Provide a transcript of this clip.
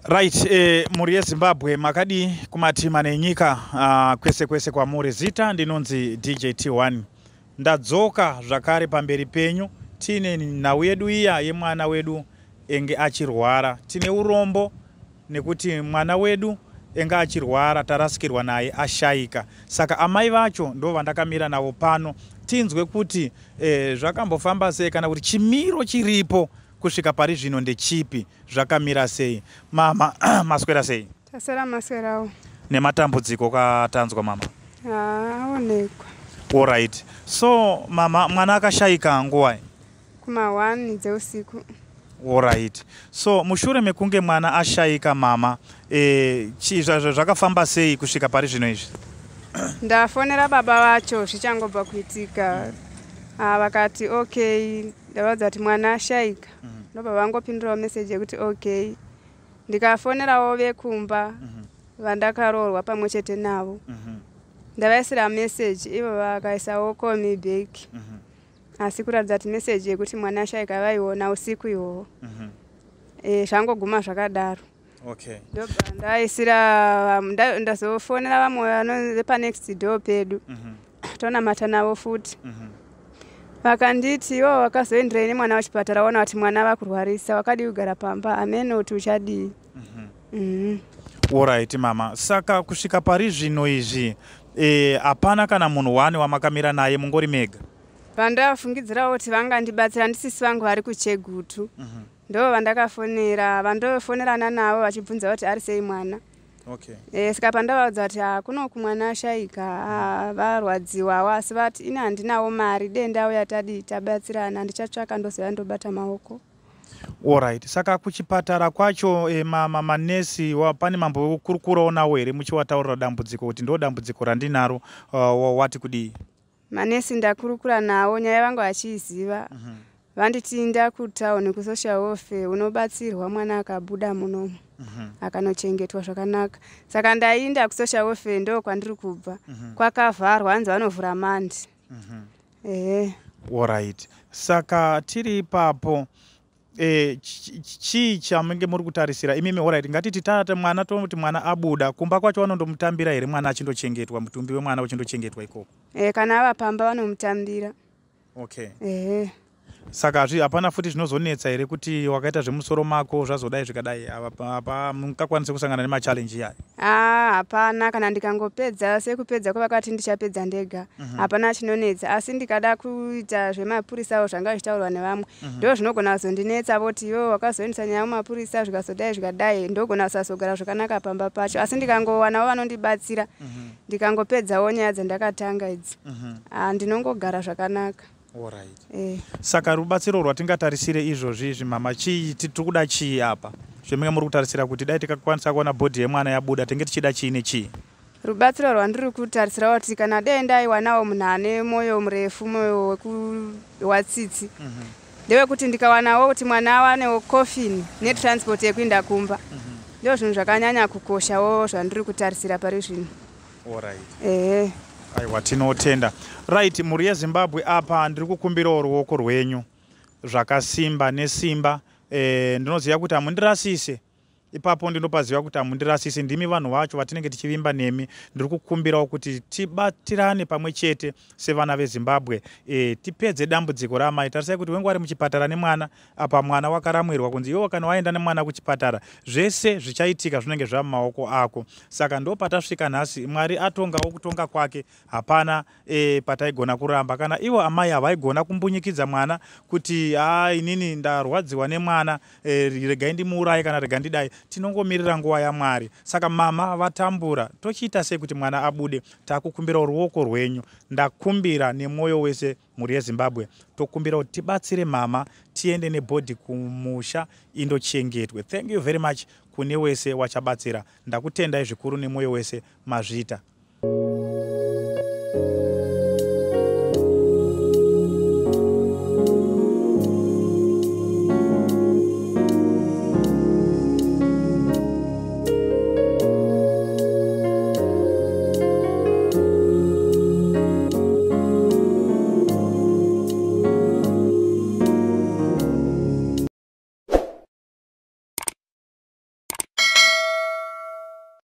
Right, mhuri yeZimbabwe, makadii kumatima nenyika kwese kwese kwamuri? Zita ndinonzi DJ T1. Ndadzoka zvakare pamberi penyu tiine nhau yedu iya yemwana wedu enge achirwara. Tine urombo nekuti mwana wedu enga achirwara tarasikirwa naye, ashaika. Saka amai vacho ndo vandakamira navo pano, tinzwe kuti zvakambofamba sei, kana kuti chimiro chiripo kusvika pari zvino ndechipi, zvakamira sei. Mama, maswera sei? Taswera, maswerawo. Nematambudziko katanzwa, mama. Aonekwa. Alright, so mama, mwana akashayika nguwai? Kuma1 dzeusiku. Alright, so mushure mekunge mwana ashayika, mama, zvakafamba sei kusvika pari zvino izvi? Ndafonera baba vacho zvichangobva kuitika. Ah, vakati okay. Ndavaudza kuti mwana ashayika. Ndobva vangopindurawo meseji yekuti okay. Ndikafonerawo vekumba vandakaroorwa pamwe chete navo. Ndavaisira meseji, ivo vakaisawo call me back, asi kuratidza kuti meseji yekuti mwana ashayika vaiona usiku ihwohwo. Zvangoguma zvakadaro. Ndobva ndaisira ndazofonera vamwe vepanext door pedu. Tonamata navo futi. Vakanditi, ivo wakazoenderei nemwana wachipatara? Waona kuti mwana vakurwarisa, wakadii kugara pamba? Amene kuti uchadii. Alright, mama, saka kusvika pari zvino izvi hapana kana munhu wani wamakamira naye, mungori mega? Vandafungidzirawo kuti vangandibatsira ndisisi vangu vari kuChegutu. Ndo vandakafonera, vandofonerana navo vachibvunza kuti ari sei mwana. Saka pandavaudza kuti hakuno kumwana ashayika, varwadziwawo, asi vati ini handinawo mari, dendauya tadii tabatsirana, ndichatsvaka, ndoziva ndobata maoko. Alright, saka kuchipatara kwacho manesi pane mambokurukurawo nawo here, muchiwataurira dambudziko kuti ndo dambudziko randinaro, wati kudii? Manesi ndakurukura nawo, nyaya vanga vachiiziva. Vanditi nda kutauni kusocial welfare unobatsirwa, mwana akabuda munomu akanochengetwa zvakanaka. Saka ndainda kusocial welfare, ndo kwandiri kubva. Kwakavharwa, hanzi vanovhura Monday. Ehe. Alright, saka tiri ipapo, chii chamunge muri kutarisira imimi? Alright, ngatiti tata mwana, toti mwana abuda kumba kwacho, vanondomutambira here mwana achindochengetwa, mutumbi wemwana uchindochengetwa ikoko? Kana ava pamba vanomutambira. Ehe. Saka hapana futi zvinozonetsa here kuti wakaita zvemusoro mako, zvazodai zvikadai, apa mungakwanise kusangana nemachallenge iyayo? Ah, hapana. Kana ndikangopedza sekupedza kwavakati ndichapedza ndega, hapana chinonetsa. Asi ndikada kuita zvemapurisawo zvanga zvichitaurwa nevamwe, ndo zvinogona kuzondinetsa, voti iwe wakazoendesa nyaya mumapurisa, zvikazodai zvikadai, ndogona kusazogara zvakanaka pamba pacho. Asi ndikangowanawo vanondibatsira, ndikangopedzawo nyaya dzandakatanga idzi, ah, ndinongogara zvakanaka. Saka rubatsiro rwatingatarisire izvozvi izvi, mama, chii? Tiri kuda chii apa zvemunge muri kutarisira kuti dai tikakwanisa kuona body yemwana yabuda, tinge tichida chii nechii? Rubatsiro rwandiri kutarisira kuti kana dai ndaiwanawo munhu ane mwoyo murefu, mwoyo watsitsi, ndewekuti ndikawanawo kuti mwana awanewo coffin netransport yekuenda kumba. Ndo zvinhu zvakanyanya kukoshawo zvandiri kutarisira pari zvino. Ehe. Aiwa, tinotenda. Right, mhuri yeZimbabwe, apa ndiri kukumbirawo ruoko rwenyu zvakasimba nesimba. Ndinoziva kuti hamundirasise ipapo, ndinopaziva kuti hamundirasisi, ndimi vanhu vacho vatinenge tichivimba nemi. Ndiri kukumbirawo kuti tibatirane pamwe chete sevana veZimbabwe, tipedze dambudziko ramai. Tarisai kuti wengu ari muchipatara nemwana apa, mwana wakaramwirwa kunzi iwe kana waenda nemwana kuchipatara, zvese zvichaitika zvinenge zvava mumaoko ako. Saka ndo patasvika nhasi. Mwari atongawo kutonga kwake, hapana pataigona kuramba. Kana ivo amai havaigona kumbunyikidza mwana kuti a inini ndarwadziwa nemwana, regai ndimuuraye kana rega ndidai. Tinongomirira nguva yaMwari. Saka mama vatambura, tochiita sei kuti mwana abude? Takukumbirawo ruoko rwenyu. Ndakumbira nemwoyo wese, mhuri yeZimbabwe, tokumbira kuti tibatsire mama, tiende nebody kumusha indochengetwe. Thank you very much kune wese wachabatsira. Ndakutendai zvikuru nemwoyo wese, mazvita.